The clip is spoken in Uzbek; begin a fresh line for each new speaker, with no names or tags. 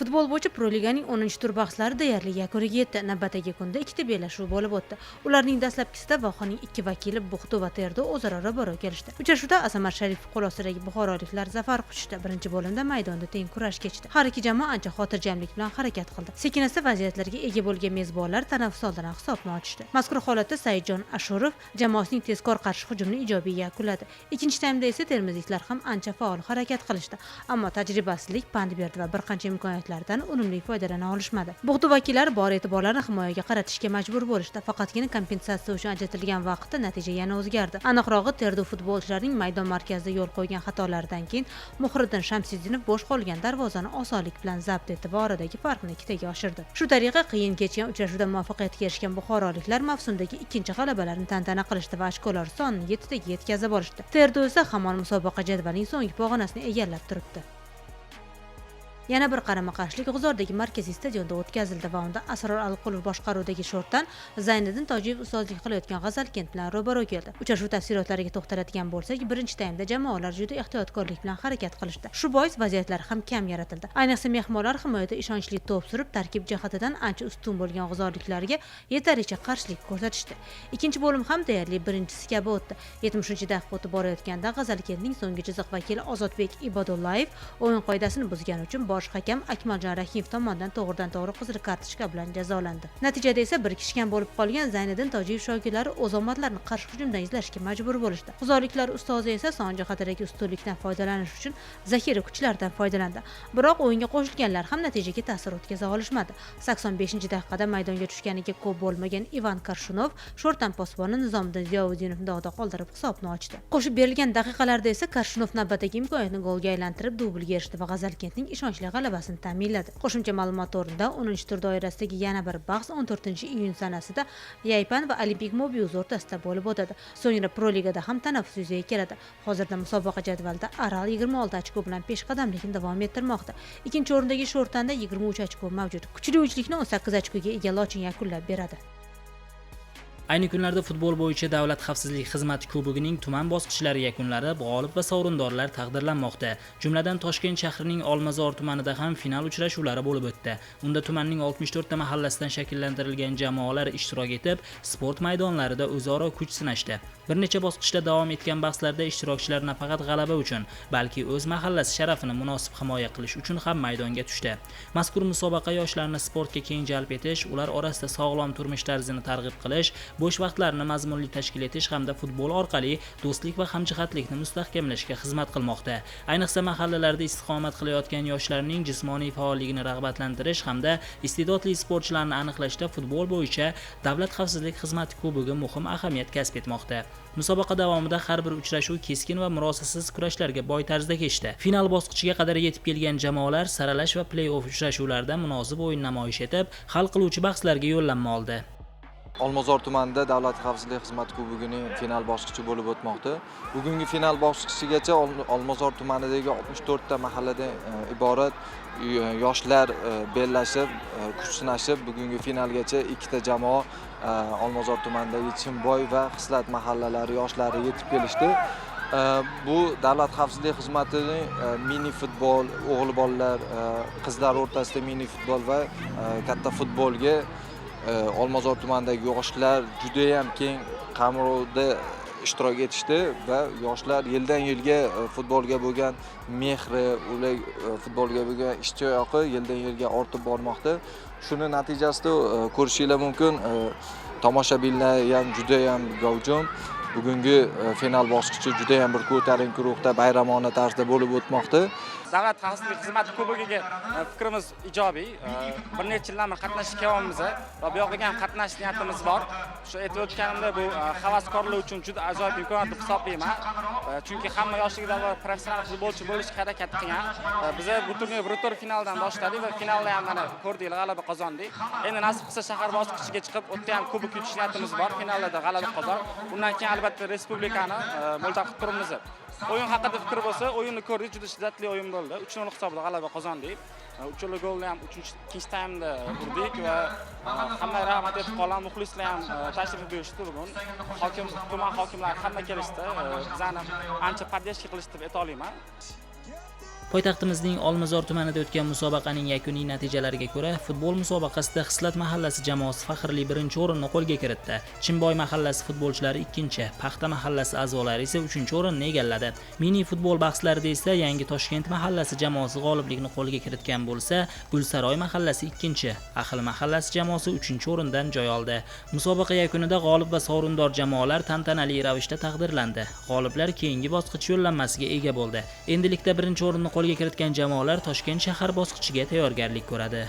Futbol bo'yicha Pro Liganing 10-tur bahslari deyarli yakuniga yetdi. Navbatdagi kunda ikkita bellashuv bo'lib o'tdi. Ularning dastlabkisida Vohaning ikki vakili Buxtu va Terdu o'zaro ro'baro kelishdi. Uchrashuvda Azamat Sharipov qo'l ostidagi buxoroliklar zafar quchishdi. Birinchi bo'limda maydonda teng kurash kechdi. Har ikki jamoa ancha xotirjamlik bilan harakat qildi. Sekin-asta vaziyatlarga ega bo'lgan mezbonlar tanaffus oldidan hisobni ochishdi. Mazkur holatda Saidjon Ashurov jamoasining tezkor qarshi hujumini ijobiy yakunladi. Ikkinchi taymda esa termizliklar ham ancha faol harakat qilishdi, ammo tajribasizlik pand berdi va bir qancha imkoniyatlardan unumli foydalana olishmadi. Buxtu vakillari bor e'tiborlarini himoyaga qaratishga majbur bo'lishdi. Faqatgina kompensatsiya uchun ajratilgan vaqtda natija yana o'zgardi. Aniqrog'i, Terdu futbolchilarining maydon markazida yo'l qo'ygan xatolaridan keyin Muhriddin Shamsiddinov bo'sh qolgan darvozani osonlik bilan zabt etdi va oradagi farqni ikkitaga oshirdi. Shu tariqa qiyin kechgan uchrashuvda muvaffaqiyatga erishgan buxoroliklar mavsumdagi ikkinchi g'alabalarini tantana qilishdi va ochkolar sonini yettitaga yetkazib olishdi. Terdu esa hamon musobaqa jadvalining so'nggi pog'onasini egallab turibdi. Yana bir qarama-qarshilik G'uzordagi markaziy stadionda o'tkazildi va unda Asror Alqulov boshqaruvidagi Sho'rtan Zayniddin Tojiyev ustozlik qilayotgan G'azalkent bilan ro'baro keldi. Uchrashuv tafsilotlariga to'xtaladigan bo'lsak, birinchi taymda jamoalar juda ehtiyotkorlik bilan harakat qilishdi. Shu bois vaziyatlar ham kam yaratildi. Ayniqsa mehmonlar himoyada ishonchli to'p surib, tarkib jihatidan ancha ustun bo'lgan g'uzorliklarga yetarlicha qarshilik ko'rsatishdi. Ikkinchi bo'lim ham deyarli birinchisi kabi o'tdi. 70-daqiqa o'tib borayotganda G'azalkentning so'nggi chiziq vakili Ozodbek Ibodullayev o'yin qoidasini buzgani uchun bosh hakam Akmaljon Rahimov tomonidan to'g'ridan to'g'ri qizil kartochka bilan jazolandi. Natijada esa bir kishi kam bo'lib qolgan Zayniddin Tojiyev shogirdlari o'z omadlarini qarshi hujumdan izlashga majbur bo'lishdi. G'uzorliklar ustozi esa son jihatidagi ustunlikdan foydalanish uchun zaxira kuchlaridan foydalandi. Biroq o'yinga qo'shilganlar ham natijaga ta'sir o'tkaza olishmadi. 85-daqiqada maydonga tushganiga ko'p bo'lmagan Ivan Korshunov Sho'rtan posboni Nizomiddin Ziyovuddinov dog'da qoldirib, hisobni ochdi. Qo'shib berilgan daqiqalarda esa Korshunov navbatdagi imkoniyatni golga aylantirib, dublga erishdi va G'azalkentning ishonchli g'alabasini ta'minladi. Qo'shimcha ma'lumot o'rnida, 10-tur doirasidagi yana bir bahs 14 iyun sanasida Yaypan va Olimpik Mobiuz o'rtasida bo'lib o'tadi. So'ngra Pro Ligada ham tanaffus yuzaga keladi. Hozirda musobaqa jadvalida Aral 26 ochko bilan peshqadamlikni davom ettirmoqda. Ikkinchi o'rindagi Sho'rtanda 23 ochko mavjud. Kuchli uchlikni 18 ochkoga ega Lochin yakunlab beradi.
Ayni kunlarda futbol bo'yicha Davlat xavfsizlik xizmati kubogining tuman bosqichlari yakunlanib, g'olib va sovrindorlar taqdirlanmoqda. Jumladan, Toshkent shahrining Olmazor tumanida ham final uchrashuvlari bo'lib o'tdi. Unda tumanning 64 ta mahallasidan shakllantirilgan jamoalar ishtirok etib, sport maydonlarida o'zaro kuch sinashdi. Bir necha bosqichda davom etgan bahslarda ishtirokchilar nafaqat g'alaba uchun, balki o'z mahallasi sharafini munosib himoya qilish uchun ham maydonga tushdi. Mazkur musobaqa yoshlarni sportga keng jalb etish, ular orasida sog'lom turmush tarzini targ'ib qilish, bo'sh vaqtlarini mazmunli tashkil etish hamda futbol orqali do'stlik va hamjihatlikni mustahkamlashga xizmat qilmoqda. Ayniqsa, mahallalarda istiqomat qilayotgan yoshlarning jismoniy faolligini rag'batlantirish hamda iste'dodli sportchilarni aniqlashda futbol bo'yicha Davlat xavfsizlik xizmati kubogi muhim ahamiyat kasb etmoqda. Musobaqa davomida har bir uchrashuv keskin va murosasiz kurashlarga boy tarzda kechdi. Final bosqichiga qadar yetib kelgan jamoalar saralash va pley-off uchrashuvlarida munosib o'yin namoyish etib, hal qiluvchi bahslarga yo'llanma oldi.
Olmazor tumanida Davlat xavfsizlik xizmati kubogining final bosqichi bo'lib o'tmoqda. Bugungi final bosqichigacha Olmazor tumanidagi 64 ta mahalladan iborat yoshlar bellashib, kuch sinashib, bugungi finalgacha ikkita jamoa, Olmazor tumanidagi Chimboy va Xislat mahallalari yoshlari yetib kelishdi. Bu Davlat xavfsizlik xizmatining mini futbol, o'g'il bolalar, qizlar o'rtasida mini futbol va katta futbolga Olmazor tumanidagi yoshlar judayam keng qamrovda ishtirok etishdi va yoshlar yildan yilga futbolga bo'lgan mehri, ular futbolga bo'lgan ishtiyoqi yildan yilga ortib bormoqda. Shuni natijasida ko'rishinglar mumkin, tomoshabinlar ham judayam gavjum. Bugungi final bosqichi judayam bir ko'tarinki ruhda, bayramona tarzda bo'lib o'tmoqda.
Davlat xavfsizlik xizmati kubogiga fikrimiz ijobiy. Bir necha yildan beri qatnashib kelyapmiz va bu yoqqa ham qatnashish niyatimiz bor. Shu aytib o'tganimdek, bu havaskorlar uchun juda ajoyib imkoniyat deb hisoblayman. Chunki hamma yoshligidan avval professional futbolchi bo'lishga harakat qilgan. Biza bu turnir bir tur finaldan boshladik va finalda ham, mana, ko'rdinglar, g'alaba qozondik. Endi nasib qilsa, shahar bosqichiga chiqib, u yerda ham kubok yutish niyatimiz bor. Finalda g'alaba qozonib, undan keyin albatta respublikani mo'ljal qilib turibmiz. O'yin haqida fikr bo'lsa, o'yinni ko'rdik, juda shiddatli o'yin bo'ldi. 3-0 hisobida g'alaba qozondik. Uchala golni ham uchinchi, ikkinchi taymda urdik va hammaga rahmat aytib qolaman. Muxlislar ham tashrif buyurishdi bugun. Hokim, tuman hokimlari hamma kelishdi. Bizani ancha поддержка qilishdi deb ayta olaman.
Poytaxtimizning Olmazor tumanida o'tgan musobaqaning yakuniy natijalariga ko'ra, futbol musobaqasida Xislat mahallasi jamoasi faxrli birinchi o'rinni qo'lga kiritdi. Chimboy mahallasi futbolchilari ikkinchi, Paxta mahallasi a'zolari esa uchinchi o'rinni egalladi. Mini futbol bahslarida esa Yangi Toshkent mahallasi jamoasi g'oliblikni qo'lga kiritgan bo'lsa, Gulsaroy mahallasi ikkinchi, Ahil mahallasi jamoasi uchinchi o'rindan joy oldi. Musobaqa yakunida g'olib va sovrindor jamoalar tantanali ravishda taqdirlandi. G'oliblar keyingi bosqich yo'llanmasiga ega bo'ldi. Endilikda birinchi o'rinni qo'lga kiritgan jamoalar Toshkent shahar bosqichiga tayyorgarlik ko'radi.